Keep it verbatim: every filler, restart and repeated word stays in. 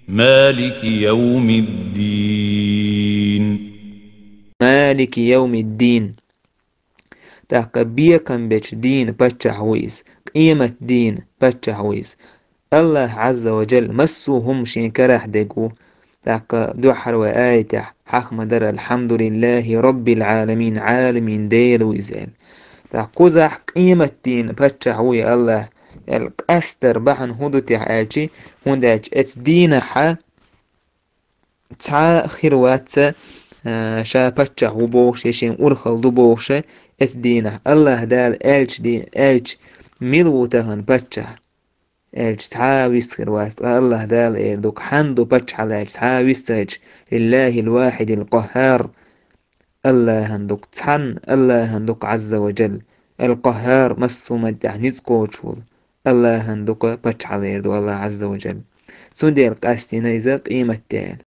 مالك يوم الدين. مالك يوم الدين. ТӀаккха бекхам бечу дийнан паччахь ву иза, къемат дийнан паччахь ву иза. АллахӀ Ӏазза ва Джалла массо а хӀума шен карахь дерг ву. ТӀаккха дуьххьара вай аятехь хьахма дара: «الحمد لله رب العالمين», Ӏаламийн Дела ву иза аьлла. ТӀаккха кхузахь къемат дийнан паччахь ву и АллахӀ аьлла къастар бахьана хӀун ду техьа аьлчи, хӀунда аьлча оцу дийнахьа цхьа а хир вац, а, ша паччахь ву бохуш, я шен урхалла ду бохуш, оцу дийнахь АллахӀ Дала аьлча де-, аьлча мила ву тахана паччахь? Аьлча цхьа а вист хир вац, ткъа АллахӀ Дала эр ду-кх, хьанна ду паччахьалла аьлча цхьа а вист ца хилча: «لله الواحد القهار». АллахӀан ду-кх цхьанна, АллахӀан ду-кх Ӏазза ва Джалла. Ал-Къаххар, массо а меттехь ницкъ кхочуш волу. АллахӀан ду-кх паччахьалла эр ду АллахӀ Ӏазза ва Джалла. Цундела къастийна иза къематде аьлла.